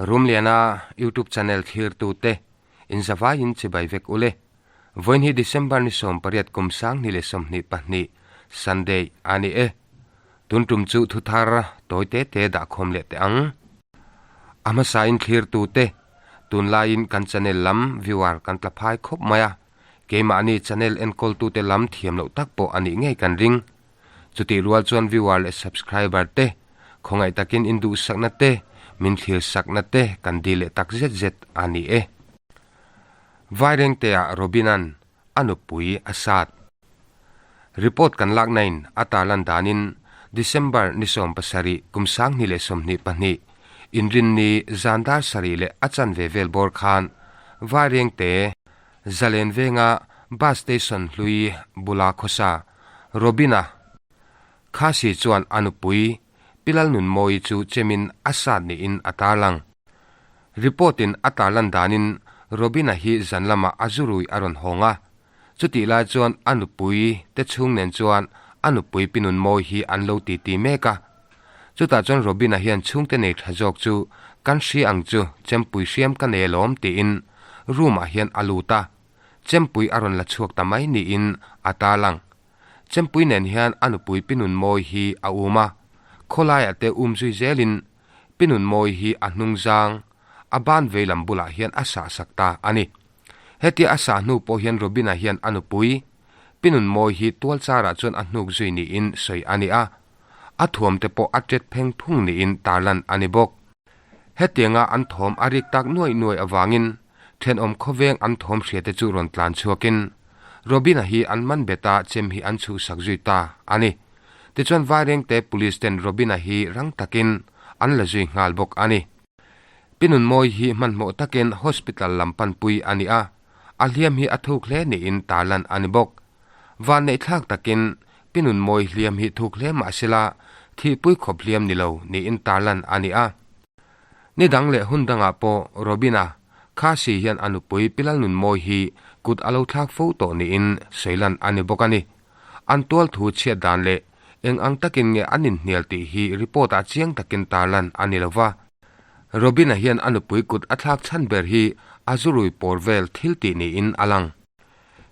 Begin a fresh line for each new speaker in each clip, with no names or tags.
Rumliana YouTube channel thlirtute inzavaiin chibai vek ule. Vawiin hi December ni 18 kum 2022 Sunday a ni e. Tun tum chu thuthar tawi te te dah khawm leh teh ang. A hmasain thlirtute tunlaiin kan channel lam viewer kan tla phai khawp mai a, keimahni channel enkawltute lam thiam loh tak pawh a nih ngei kan ring. Chutih rual chuan viewer leh subscriber te khawngaih takin induhsakna te, min thlirsakna te kan dil leh tak zet zet a ni e. Vairengteah Robina'n a nupui a sat. Report kan laknain a tarlan danin December ni 17 kum 2022 Inrinni zan dar sarih leh a chanve vel bawr khan Vairengte Zalen venga bus station hlui bula khawsa Robina Khasi chuan a nupui Pilal Nunmawi chu chemin a sat niin a tarlang. Report-in a tarlan danin Robina hi zan lamah a zurui a rawn hawng a, chutih lai chuan a nupui te chhung nen chuan a nupui Pi Nunmawi hi an lo titi mek a. Chutah chuan Robina hian chhungte nei tha zawk chu kan hria ang chu chempui hriam ka nei alawm tiin room-ah hian a lut a, chempui a rawn la chhuak ta mai niin a tarlang. Chempui nen hian a nupui Pi Nunmawi hi a um a, khawlaiah te um zui zelin Pi Nunmawi hi a hnung zang, a ban veilam bulah hian a sah sak ta a ni. Hetia a sah hnu pawh hian Robina hian a nupui Pi Nunmawi hi tual charah chuan a hnuk zui niin sawi a ni a, a thuam te pawh a tet pheng phung niin tarlan a ni bawk. Hetianga an thawm a rik tak nuai nuai avangin thenawm khawveng an thawm hria te chu rawn tlan chhuakin Robina hi an man bet a, chem hi an chhuhsak zui ta a ni. Tichuan Vairengte Police ten Robina hi rang takin an la zui nghal bawk a ni. Pi Nunmawi hi hmanhmawh takin hospital lam panpui a ni a, a hliam hi a thuk hle niin tarlan a ni bawk. Vanneihthlak takin Pi Nunmawi hliam hi thuk hle mahsela thihpui khawp hliam ni lo niin tarlan a ni a. Ni dang leh hun dangah pawh Robina Khasi hian a nupui Pi Lalnunmawi hi kut a lo thlak fo tawh niin sawilan a ni bawk a ni. An tual thu chhiat dan leh eng ang takin nge an inhnial tih hi report-ah chiang takin tarlan a ni lo va. Robina hian a nupui kut a thlak chhan ber hi a zurui pawr vel thil tih niin a lang.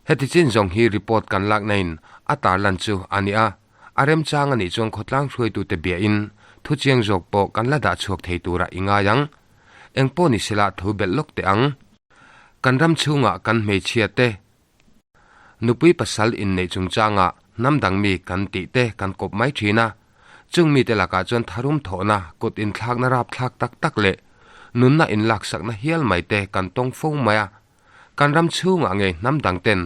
Heti chin zawng hi report kan laknain a tarlan chu a ni a, a remchang a nih chuan khawtlang hruaitute biahin thu chiang zawk pawh kan la dah chhuak thei turah i ngai ang. Eng pawh ni sela thu belh lawk teh ang. Kan ram chhungah kan hmeichhia te, nupui pasal inneih chungchangah hnam dang mi kan tih te kan kawp mai thin a, chung mite lakah chuan tharum thawhna, kut inthlakna rapthlak tak tak leh nunna inlaksakna hial mai te kan tawng fo mai a. Kan ram chhungah ngei hnam dang ten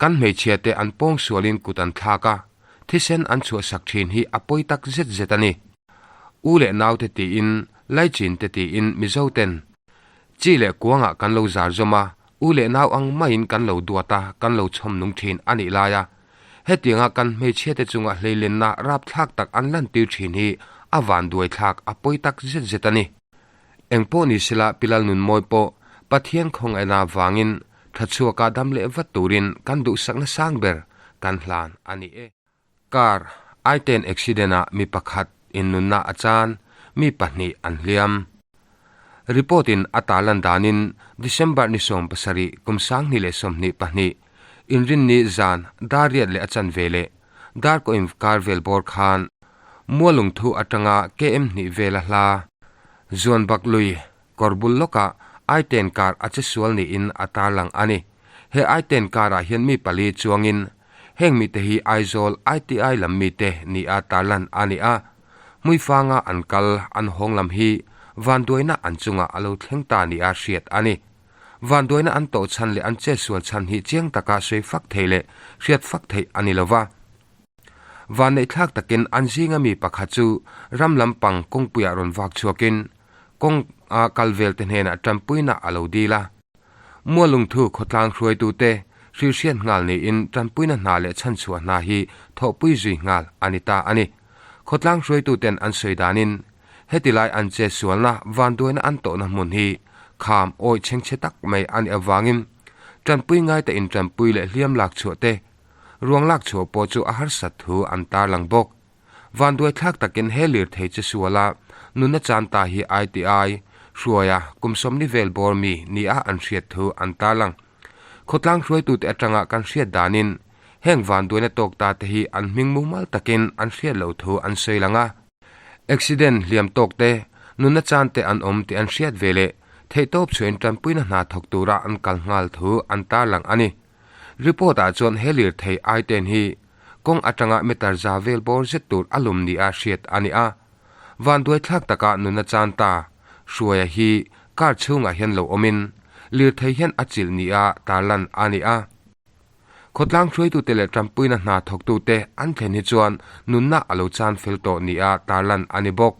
kan hmeichhia te an pawng sualin kut an thlak a, thisen an chhuahsak thin hi a pawi tak zet zet a ni. U leh nau te tiin, Laichin te tiin Mizo ten chi leh kuangah kan lo zar zawm a, u leh nau ang maiin kan lo duat a, kan lo chhawm nung thin a nih lai a, hetianga kan hmeichhia te chunga hleilenna rapthlak tak an lantir thin hi a vanduai thlak a pawi tak zet zet a ni. Engpawh ni sela Pilal Nunmawi pawh Pathian khawngaihna vangin tha chhuaka dam leh vat turin kan duhsakna sang ber kan hlan a ni e. Car I-ten accident-ah mi pakhat in nunna a chan, mi pahnih an hliam. Report-in a tarlan danin December ni 17 kum 2022 Inrinni zan dar riat leh a chanve leh dar kawin kar vel bawr khan Mualungthu atanga KM hnih vela hla Zuanbak lui kawr bul lawkah I-ten car a che sual niin a tarlang a ni. He I-ten car ah hian mi pali chuangin heng mite hi Aizawl ITI lam mite nia tarlan a ni a. Hmuifanga an kal an hawng lam hi vanduaina an chungah a lo thleng ta nia hriat a ni. Vanduaina an tawh chhan leh an chetsual chhan hi chiang taka sawi fak theih leh hriat fak theih a ni lo va. Vanneihthlak takin an zinga mi pakhat chu ram lampang kawngpuiah rawn vak chhuakin kawng a kal vel te hnenah tanpuina a lo dil a. Mualungthu khawtlang hruaitute hrilhriat nghal niin tanpuina hna leh chhanchhuah hna hi thawhpui zui nghal a ni ta a ni. Khawtlang hruaituten an sawi danin heti lai an chetsualna vanduaina an tawhna hmun hi kham awih chhengchhe tak mai a nih avangin tanpui ngaite in tanpui leh hliam lak chhuah te Ruang lak chhuah pawh chu a harsat thu an tarlang bawk. Vanduai thlak takin he lirthei che suala Nunna chan ta hi ITI hruaia kum sawmli vel bawr mi nia an hriat thu an tarlang. Khawtlang hruaitute atanga kan hriat danin heng vanduaina tawk ta te hi an hming mumal takin an hriat loh thu an sawi lang a. Accident hliam tawk te, nunna chan te an awm tih an hriat ve leh theihtawp chhuahin tanpuina hna thawk tura an kal nghal thu an tarlang a ni. Report ah chuan he lirthei I-ten hi kawng atanga meter za vel bawr zet tur a lum nia hriat a ni a. Vanduai thlak taka nunna chan ta Hruaia hi car chhungah hian lo awmin lirthei hian a chilh nia tarlan a ni a. Khawtlang hruaitute leh tanpuina hna thawktute an thlen hi chuan nunna a lo chan fel tawh nia tarlan a ni bawk.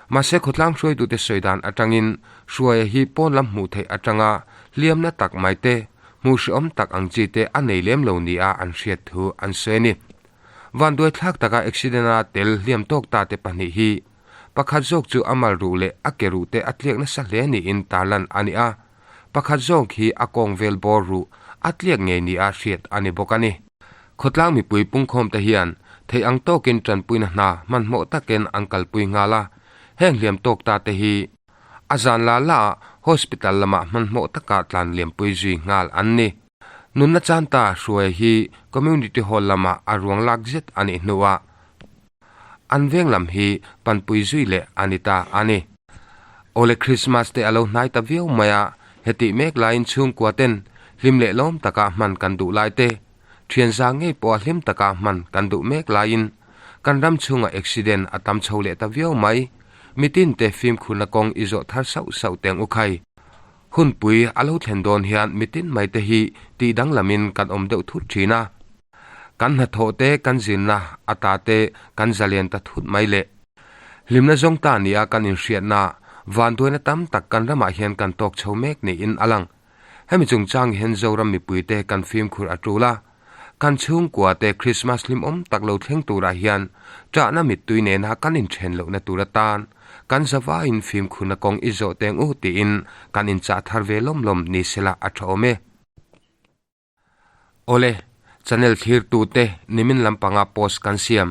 Mahse khawtlang hruaitute sawi dan atangin Hruaia hi pawn lam hmuh theih atanga hliamna tak mai te, hmuh hrehawm tak ang chi te a nei lem lo nia an hriat thu an sawi a ni. Vanduai thlak taka accident-a tel hliam tawk ta te pahnih hi pakhat zawk chu a mal ruh leh a ke ruh te a tliak nasa hle niin tarlan a ni a, pakhat zawk hi a kawng vel bawr ruh a tliak ngei nia hriat a ni bawk a ni. Khawtlang mipui pungkhawm te hian theih ang tawkin tanpuina hna hmanhmawh takin an kalpui nghal a, heng hliam tawk ta te hi a zan la la ah hospital lamah hmanhmawh taka tlan liampui zui nghal an ni. Nunna chanta hruai hi community hall lamah a ruang lak zet a nih hnuah An veng lam hi panpui zui leh a ni ta a ni. Awle Christmas te a lo hnai ta viau mai a, hetih mek laiin chhungkua ten hlim leh lawm taka hman kan duh lai te, thian za ngei pawha hlim taka hman kan duh mek laiin kan ram chhunga accident a tam chho leh ta viau mai. Mitin te fimkhurna kawng i zawh thar sauh sauh teng u khai. Hunpui a lo thlen dawn hian mitin mai te hi tih danglamin kan awm deuh thut thin a. Kan hnathawh te kan zirna ata te kan zalen ta thut mai le. Hlimna zawng ta nia kan inhriatna vanduaina tam tak kan ramah hian kan tawk chho mek niin a lang. Hemi chungchang hian Zoram mipuite kan fimkhur a tul a. Kan chhungkua te Krismas hlimawm tak lo thleng turah hian ṭahna mittui nena kan inṭhen lohna tur atan kan zavaiin fimkhurna kawng i zawh teng u tiin kan inchah thar ve lawm lawm ni sela a ṭha awm e. Awle, channel thlirtute nimin lampanga post kan siam.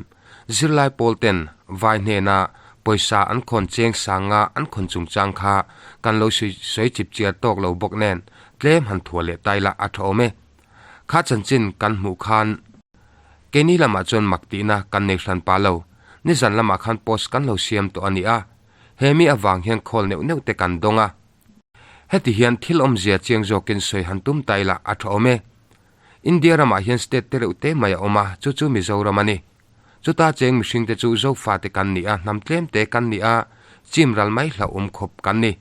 Zirlai pawl ten vai hnena pawisa an khawn cheng sanga an khawn chungchang kha kan lo sawi chip chiar tawk lo bawk nen tlem han thuah leh tai lah a tha awm e. Kha chanchin kan hmuh khan keini lamah chuan mak tihna kan nei hran pah lo. Nizan lamah khan post kan lo siam tawh a ni a, he mi avang hian khawl neuh neuh te kan dawng a. Heti hian thil awmzia chiang zawkin sawi han tum ta ila a tha awm e. India ramah hian state te reuh te mai a awm a, chu chu Mizoram a ni. Chuta cheng mihringte chu Zofate kan ni a, hnam tlem te kan ni a, chim ral mai hlauhawm khawp kan ni.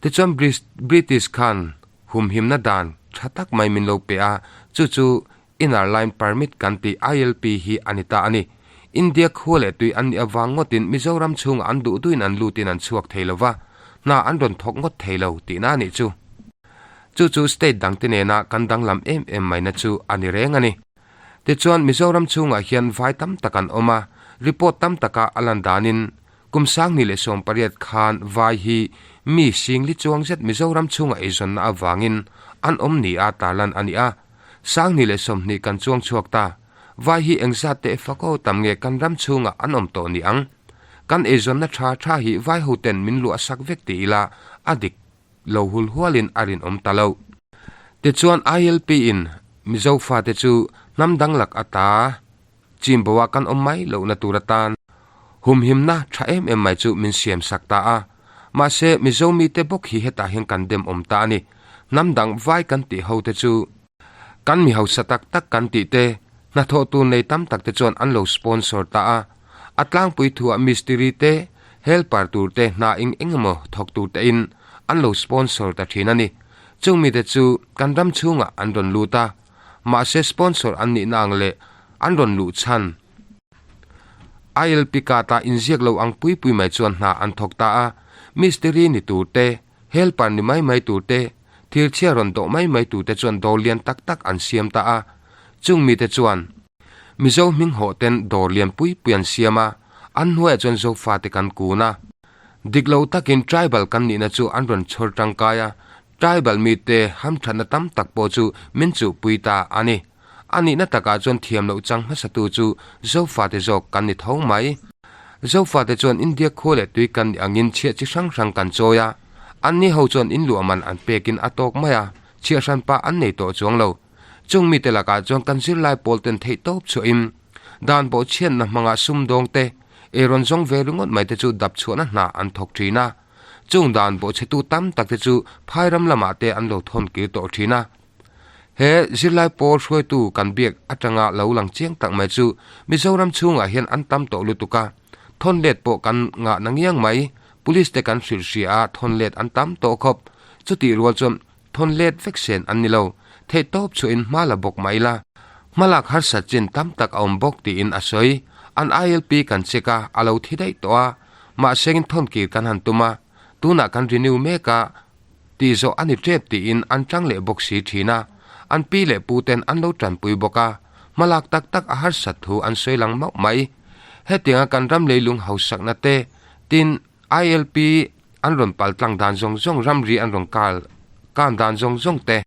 Tichuan British khan humhimna dan tha tak mai min lo pe a, chu chu Inner Line Permit kan tih ILP hi a ni ta a ni. India khua leh tui an nih avang ngawtin Mizoram chhungah an duh duhin an lutin an chhuak thei lo va, hna an rawn thawk ngawt thei lo tihna a nih chu. Chu chu state dangte nena kan danglam em em maina chu a ni reng a ni. Tichuan Mizoram chhungah hian vai tam tak an awm a, report tam taka a lan danin kum 2018 khan vai hi mi singli chuang zet Mizoram chhunga eizawnna avangin an awm nia tarlan a ni a, 2020 kan chuang chhuak ta. Vai hi engzat teh fak aw tam nge kan ram chhungah an awm tawh ni ang? Kan eizawnna tha tha hi vai hoten min luah sak vek ti ila a dik lo hul hualin a rinawm ta lo. Tichuan ILP in Mizo fate chu hnam dang lak ata chimbo ah kan awm mai lohna tur atan humhimna tha em em mai chu min siam sak ta a. Mahse Mizo mite bawk hi hetah hian kan dem awm ta a ni. Hnam dang vai kan tih ho te chu kan mi hausa tak tak kan tih te, hnathawh tur nei tam tak te chuan an lo sponsor ta a. A tlangpui thuah mistiri te, helper tur te, hna eng eng emaw thawk tur te in an lo sponsor ta thin a ni. Chung mite chu kan ram chhungah an rawn lut a, mahse sponsor an nihna ang leh an rawn luh chhan ILP card-a inziak lo ang pui pui mai chuan hna an thawk ta a, mistiri ni tur te, helper ni mai mai tur te, thirchhia rawn dawh mai mai tur te chuan dawr lian tak tak an siam ta a, chung mite chuan Mizo hming hawh ten dawr lian pui pui an siam a, an hnuaiah chuan Zofate kan kun a. Dik lo takin tribal kan nihna chu an rawn chhawr tangkai a, tribal mite hamthatna tam tak pawh chu min chuhpui ta a ni. A nihna takah chuan thiam loh chang hmasatu chu Zofate zawk kan ni tho mai. Zofate chuan India khua leh tui kan nih angin chhiah chi hrang hrang kan chawi a, anni ho chuan in luah man an pekin a tawk mai a, chhiah hran pah an nei tawh chuang lo. Chung mite lakah chuan kan zirlai pawl ten theih tawp chhuahin dan pawh chhiatna hmanga sumdawng te, ei rawn zawng ve ringawt mai te chu dap chhuahna hna an thawk thin a. Chung dan pawh chhetu tam tak te chu phai ram lamah te an lo thawn kir tawh thin a. He zirlai pawl hruaitu kan biak atanga lo lang chiang tak mai chu Mizoram chhungah hian an tam tawh lutuk a, thawn let pawh kan ngah na ngiang mai, Police te kan hrilh hria a thawn let an tam tawh khawp. Chutih rual chuan thawn let vek sen an ni lo, theih tawp chhuahin hma la bawk mai la. Hmalak harsat chin tam tak a awm bawk tiin a sawi. An ILP kan check a, a lo thi daih tawh a, mahse in thawn kir kan han tum a, tunah kan renew mek a, tih zawh a ni tep tiin an tang leh bawk si thin a, an pi leh pu ten an lo tanpui bawk a, hmalak tak tak a harsat thu an sawi lang mauh mai. Hetianga kan ram leilung hausakna te, tin ILP an rawn pal tlang dan zawng zawng ramri an rawn kal kan dan zawng zawng te,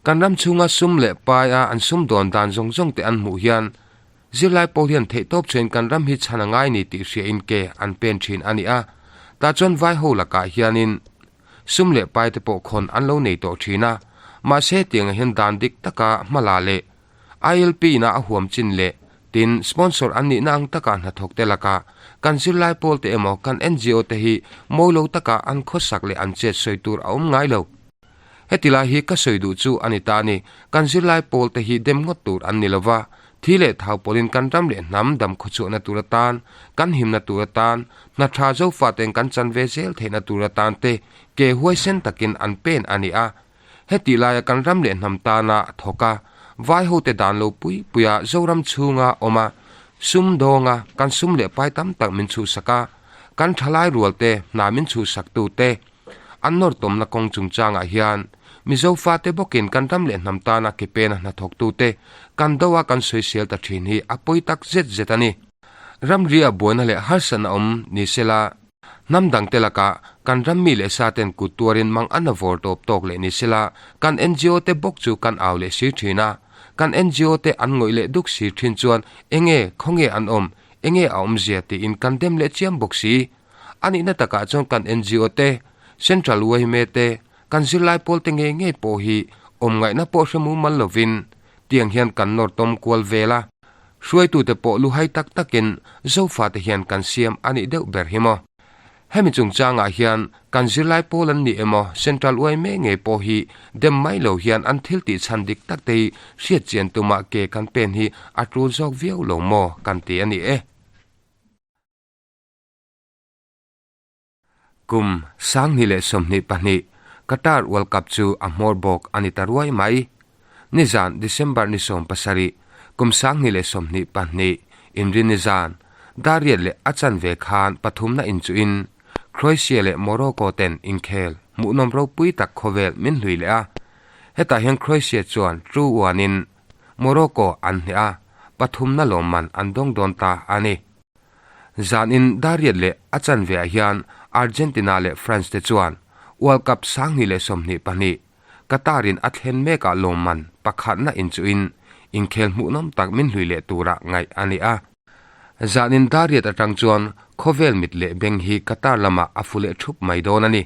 kan ram chhunga sum leh paia an sum dawn dan zawng zawng te an hmuh hian zirlai pawl hian theihtawp chuan kan ram hi chhan a ngai ni tih hriain ke an pen thin a ni a, tah chuan vai ho lakah hianin Sum leh pai te pawh khawn an lo nei tawh thin a, mahse tiangah hian dan dik taka hmala leh ILP ina a huam chin leh tin sponsor an nihna ang taka hnathawk te lakah kan zirlai pawl te emaw kan NGO te hi mawi lo taka an khawsak leh an chet sawi tur a awm ngai lo. Heti lai hi ka sawi duh chu a ni ta a ni, kan zirlai pawl te hi dem ngawt tur an ni lova, Thi leh thau pawlin kan ram leh hnam dam khawchhuahna tur atan, kan himna tur atan, hna tha zofaten kan chan ve zel theihna tur atan te ke huaisen takin an pen a ni a. Hetih laia kan ram leh hnam tana thawk a, vai hote dan lo pui puia Zoram chhunga awm a, sum dawnga kan sum leh pai tam tak min chhuhsak a, kan thalai rualte hna min chhuhsaktu te, An nawr tawmna kawng chungchangah hian Mizo fate bawkin kan ram leh hnam tana ke pena hnathawktute kan do a kan sawisel ta thin hi a pawi tak zet zet a ni. Ramria buaina leh harsatna awm ni sela, hnam dangte lakah kan ram mi leh saten kut tuarin mang an a vawr tawp tawk leh ni sela, kan NGO te bawk chu kan au leh si thin a. Kan NGO te an ngawih leh duk si thin chuan enge, khawnge an awm, enge a awmzia tiin kan dem leh chiam bawk si. A nihna takah chuan kan NGO te, Central yma te, kan zirlai pawl te ngei ngei pawh hi awm ngaihna pawh hre mumal lovin tiang hian kan nawr tawm kual vel a. Hruaitute pawh luhai tak takin Zofate hian kan siam a nih deuh ber hi maw. Hemi chungchangah hian kan zirlai pawl an ni emaw Central yma ngei pawh hi dem mai lo hian an thil tih chhan dik tak te hi hriat chian tumah ke kan pen hi a tul zawk viau lo maw kan ti a ni e. Kum 2022 Qatar World Cup chu a hmawr bawk a ni ta ruai mai. Nizan December ni 17, kum 2022 Inrinni zan, dar riat leh a chanve khan pathumna inchuhin Croatia leh Morocco ten inkhel hmuhnawm ropui tak khawvel min hlui leh a. Hetah hian Croatia chuan two uanin Morocco an hneh a, pathumna lawmman an dawng dawn ta a ni. Zanin Dariat leh a chanveah hian Argentina leh France te chuan World Cup 2022 Qatar-in a thlen mekah lawmman pakhatna inchuhin inkhel hmuhnawm tak min hlui leh tura ngaih a ni a. Zanin Dariat atang chuan khawvel mit leh beng hi Qatar lamah a fu leh thup mai dawn a ni.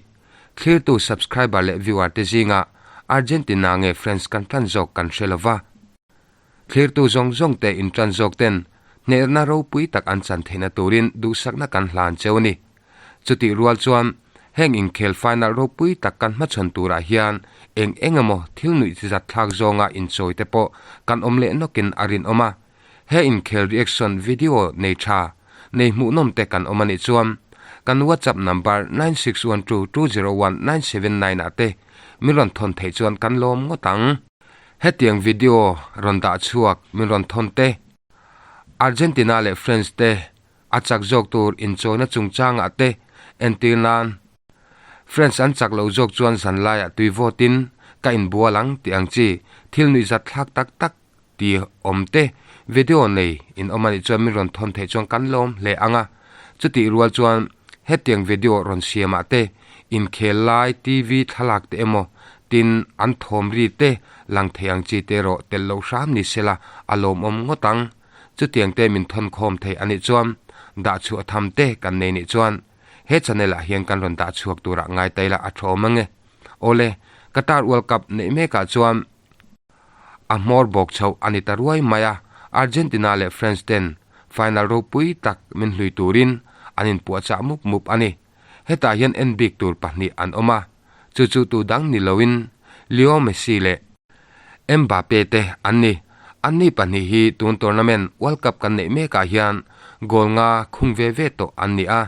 Thlirtu subscriber leh viewer te zingah Argentina nge France kan tan zawk kan hre lova. Thlirtu zawng zawng te intan zawk ten hnerna ropui tak an chan theihna turin duhsakna kan hlan cheu a ni. Chutih rual chuan heng inkhel final ropui tak kan hmachhawn turah hian eng eng emaw thil nuih zat thlak zawnga inchawi te pawh kan awm leh nawkin a rinawm a. He inkhel reaction video nei tha, nei hmuhnawm te kan awm a nih chuan kan WhatsApp number 9612201979 ah te min rawn thawn theih chuan kan lawm ngawt ang. Hetiang video rawn dah chhuak min rawn thawn te. Argentina leh France te a chak zawk tur inchawina chungchangah te entir nan. France an chak lo zawk chuan zanlaiah tui vawtin ka inbual ang tih ang chi thil nuihzat thlak tak tak ti awm te video nei in awm anih chuan min rawn thawn theih chuan kan lawm hle ang a. Chutih rual chuan hetiang video rawn siamah te inkhel lai TV thlalak te emaw tin an thawm ri te lang thei ang chi te erawh tel loh hram ni sela a lawmawm ngawt ang. Chutiang te min thawn khawm thei anih chuan dah chhuah tham te kan nei nih chuan he channel ah hian kan rawn dah chhuak turah ngai ta ila a tha awm ange. Awle, Qatar World Cup neih mekah chuan a hmawr bawk chhoh a ni ta ruai mai a, Argentina leh France ten final ropui tak min hlui turin an inpuahchah mup mup a ni. Hetah hian en bik tur pahnih an awm a, chu chu tu dang ni loin Leo Messi leh Mbappe te an ni. Anni pahnih hi tun tournament World Cup kan neih mekah hian goal nga khung ve ve tawh an ni a.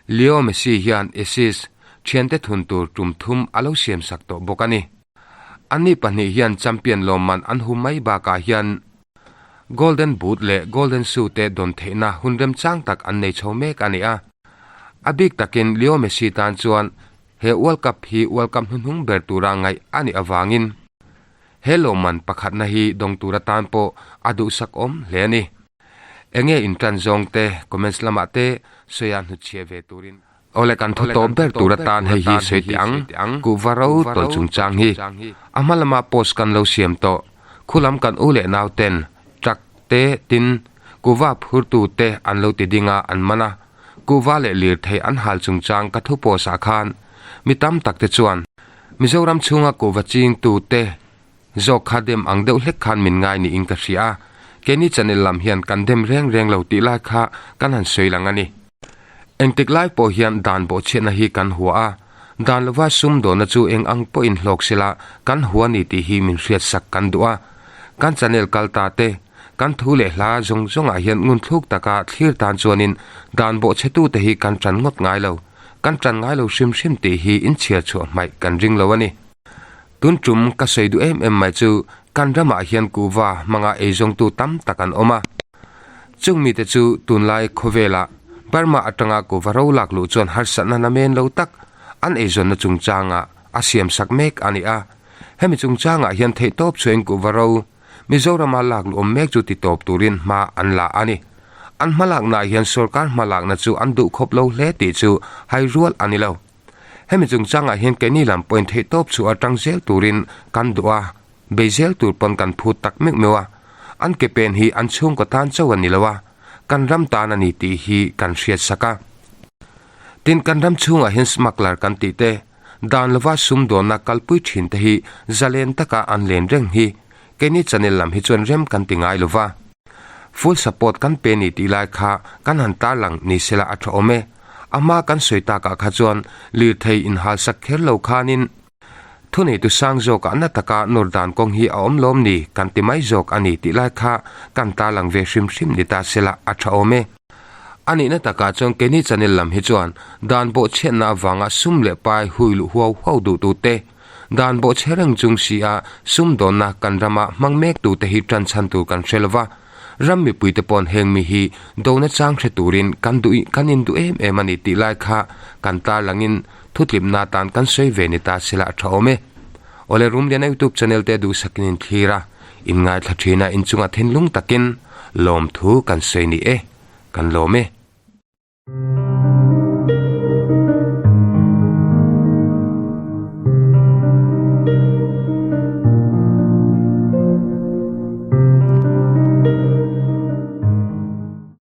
Leo Messi hian assist thiante thun tur tum thum a lo siamsak tawh bawk a ni. Anni pahnih hian champion lawmman an hum mai bakah hian Golden Boot leh Golden Shoe te dawn theihna hun remchang tak an nei chho mek a ni a. A bik takin Leo Messi tan chuan he World Cup hi World Cup hnuhnung ber tura ngaih a nih avangin he lawmman pakhatna hi dawng tur atan pawh a duhsak awm hle a ni. Enge intan zawng te comments lamah te sawi a hnutchhiah ve turin. Awle kan thu tawp ber tur atan hei hi sawi teh ang, kuhva ro tawlh chungchang hi. A hma lama post kan lo siam tawh, khulam kan u leh nau ten truck te tin kuhva phurtu te an lo ti ding a an man a, kuhva leh lirthei an hal chungchang ka thu post ah khan mi tam tak te chuan Mizoram chhunga kuhva chingtu te zawk kha dem ang deuh hlek khan min ngai niin ka hria a, keini channel lam hian kan dem reng reng lo tih lai kha kan han sawi lang a ni. Engtik lai pawh hian dan bawhchhiatna hi kan hua a, dan lova sum dawhna chu eng ang pawhin hlawk sela kan hua ni tih hi min hriatsak kan duh a. Kan channel kal ta te, kan thu leh hla zawng zawngah hian ngunthluk taka thlir tan chuanin dan bawhchhetute hi kan tan ngawt ngai lo, kan tan ngai lo hrim hrim tih hi inchhiar chhuah hmaih kan ring lo a ni. Tun tum ka sawi duh em em mai chu kan ramah hian kuhva hmanga eizawngtu tam tak an awm a. Chung mite chu tunlai khawvelah Burma atanga kuhva ro lak luh chuan harsatna namen lo tak an eizawnna chungchangah a siamsak mek a ni a. Hemi chungchangah hian theihtawp chhuahin kuhva ro Mizorama lak luh awm mek chu titawp turin hma an la a ni. An hmalaknaah hian sorkar hmalakna chu an duhkhawp lo hle tih chu hai rual a ni lo. Hemi chungchangah hian keini lam pawhin theihtawp chhuah atang zel turin kan duh a, bei zel tur pawn kan phut tak meuh meuh a. An ke pen hi an chhungkaw tan chauh a ni lo a, kan ram tan a ni tih hi kan hriat sak a. Tin, kan ram chhungah hian smuggler kan tih te, dan lova sumdawnna kalpui thin te hi zalen taka an len reng hi keini channel lam hi chuan rem kan ti ngai lo va. Full support kan pe ni tih lai kha kan han tarlang ni sela a tha awm e. A hma kan sawi takah kha chuan lirthei inhalsak kher lo khanin thuneitu sang zawkah na taka nawr dan kawng hi a awm lawm ni kan ti mai zawk a ni tih lai kha kan tarlang ve hrim hrim ni ta sela a tha awm e. A nihna takah chuan keini channel lam hi chuan dan bawhchhiatna avanga sum leh pai hui luh huau huau duhtute, Dan bawhchhe reng chung si a sumdawnna kan rama hmang mek tute hi tan chhan tur kan hre lova, ram mipuite pawn heng mi hi dona chang hre turin kan duh kan induh em em a ni tih lai kha kan tarlangin thutlimna atan kan sawi ve ni ta sela a tha awm e. Awle Rumliana YouTube channel te duhsakin in thlir a, in ngaithla thin a inchungah thinlung takin lawmthu kan sawi ni e, kan lawm e.